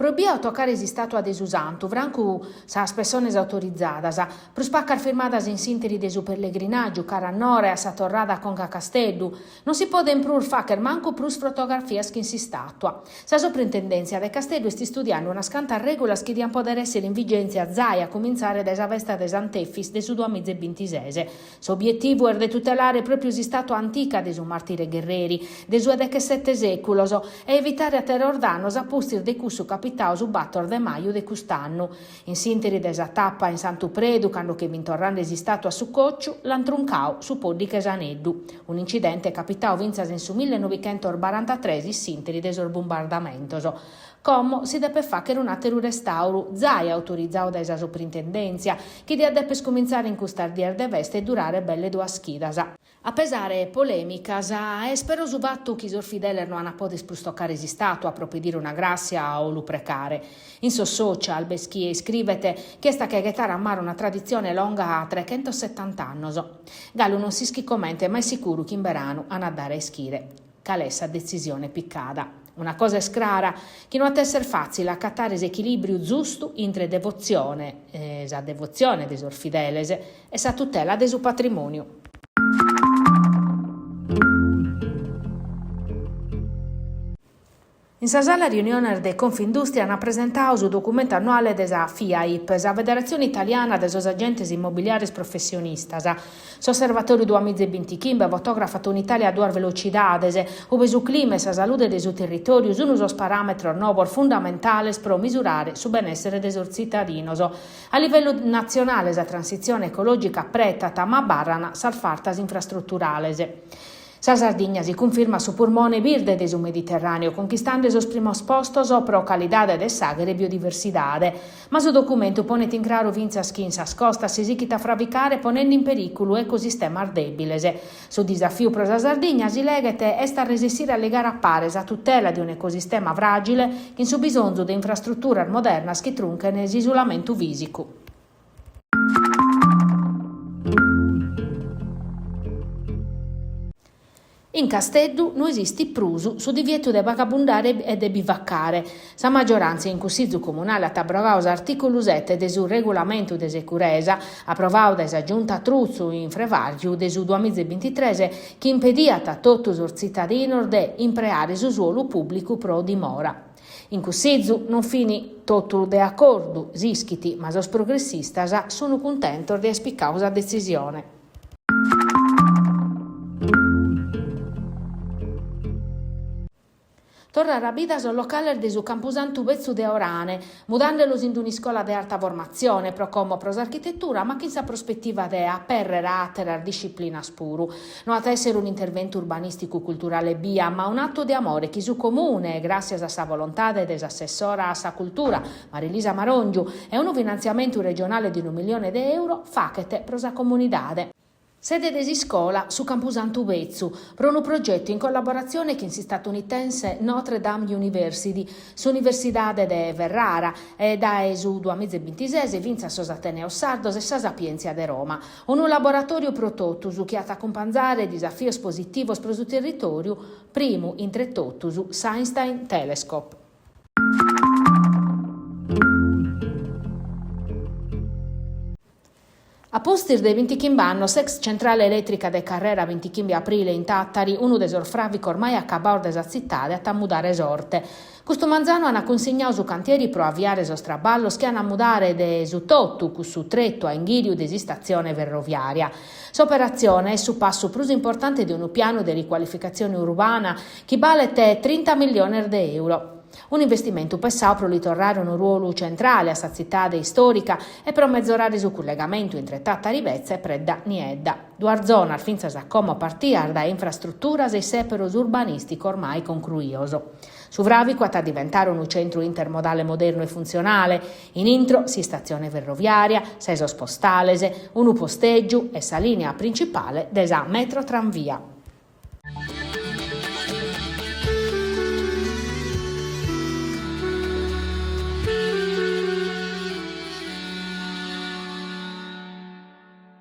Proibiu a tocare s'istàtua de su santu, francu sas pessones autorizadas, prus pacas firmadas in s'ìnteri de su pellegrinàgiu cara a Nora e a sa torrada conca a Casteddu. Non si podent prus fàghere mancu prus fotografias chin s'istàtua. Sa Soprintendèntzia de Casteddu est istudiende unas cantas règulas chi diant pòdere èssere in vigèntzia zai a cumintzare dae sa festa de Sant'Efis de su duamiza e bintises. S'obietivu est de tutelare pròpiu s'istàtua antica de su màrtire gherreri, de su 'e dechesete sèculos, e evitare àteros dannos a pustis de cussu capitadu su bator de maju de cust'annu. In s'ìnteri de sa tapa in Santu Predu, cando che fin torrende s'istàtua a su còciu, l'ant truncadu su pòddighe 'e s'aneddu. Un'incidente capitadu fintzas in su millenovichentosbarantatres in s'ìnteri de sos bumbardamentos. Como si depet fàghere un'àteru restàuru, zai autorizadu dae sa Soprintendèntzia, chi diat deper cumintzare in custas dies de festa e durare belle duas chidas. A pesare polèmicas est però su fatu chi sos fideles no an a poder prus tocare s'istàtua pro pedire una gràssia o lu precare. In sos social b'est chie iscrivet chi est a che ghetare a mare una traditzione longa trechentosetant'annos. Galu non s'ischit comente, ma est sicuru chi in beranu an a dare a ischire cale est sa detzisione picada. Una cosa est crara, chi no at esser fàtzile acatare s'echilìbriu zustu intre devotzione, sa devotzione de sos fideles, e sa tutela de su patrimòniu. In sa sala riuniones de Confindustria ant presentadu su documentu annuale de sa FIAIP, sa Federatzione Italiana de sos Agentes Immobiliares Professionistas. S'Osservatòriu duamiza e bintichimbe fotògrafat un'Itàlia a duas velocidades, ue su clima e sa salude de su territòriu sunt sos paràmetros novos fundamentales pro misurare su benèssere de sos tzitadinos. A livellu natzionale sa transitzione ecològica apretat, ma abarran sas fartas infrastruturales. Sa Sardigna si cunfirmat su purmone birde de su Mediterràneu, conchistende sos primos postos pro calidade de s'àghere e biodiversidade. Ma su documentu ponet in craru fintzas chi in sas costas si sighit a fravicare ponende in perìculu ecosistemas dèbiles. Su disafiu pro sa Sardigna, si leghet, est a resessire a ligare a pare sa tutela de un'ecosistema fràgile chin su bisonzu de infrastruturas modernas chi trunchen s'isulamentu fìsicu. In Casteddu no esistit prus su divietu de vagabundare e de bivacare. Sa magioràntzia in Cussizu Comunale at abrogadu s'artìculu sete de su regulamentu de securesa, aprovadu dae sa Giunta Truzzu in frevàrgiu de su duamiza e bintitres, chi impediat a totu sos tzitadinos de impreare su suolu pùblicu pro dimora. In Cussizu non fin totu de acordu, s'ischit, ma sos progressistas sun cuntentos de aer picadu sa detzisione. Torrare a bida sos locales de su Campusantu Betzu de Orane, mudande·los in un'iscola de arta formatzione, pro como pro s'architetura, ma chin sa prospetiva de apèrrere a àteras disciplinas puru. No at a èssere un'interventu urbanìsticu-culturale ebbia, ma un'atu de amore chi su Comune, gràssias a sa volontade de s'assessora a sa Cultura, Marilisa Marongiu, e unu finantziamentu regionale de unu millione de euro, faghet pro sa comunidade. Sede de s'iscola, su Campusantu Betzu, pro unu progetu in collaboratzione chin s'istatunitense Notre Dame University, s'Universidade de Ferrara e dae su duamiza e bintises fintzas sos Ateneos Sardos e sa Sapientzia de Roma. Unu laboratòriu pro totus chi at a acumpanzare disafios positivos pro su territòriu, primu intre totus s'Einstein Telescope. A pustis de bintichimb'annos s'ex centrale elètrica de carrera bintichimbe aprile in Tàtari, unu de sos fràvicos mai acabados de sa tzitade, at a mudare sorte. Custu manzanu ant cunsignadu su cantieri pro aviare sos traballos chi ant a mudare de su totu cussu tretu a inghìriu de s'istatzione ferroviària. S'operatzione est su passu prus importante de unu pianu de ricualificatzione urbana chi balet trinta milliones de euro. Un'investimentu pessadu pro li torrare unu ruolu centrale a sa tzitade istòrica e pro mezorare su cullegamentu intre Tàtari Betza e Predda Niedda, duas zonas fintzas a como partias dae infrastruturas e issèperos urbanìsticos mai concruidos. Su fràvicu at a diventare unu centru intermodale modernu e funtzionale, in intro s'istatzione ferroviària, sezos postales, unu postègiu e sa lìnia principale de sa metrotranvia.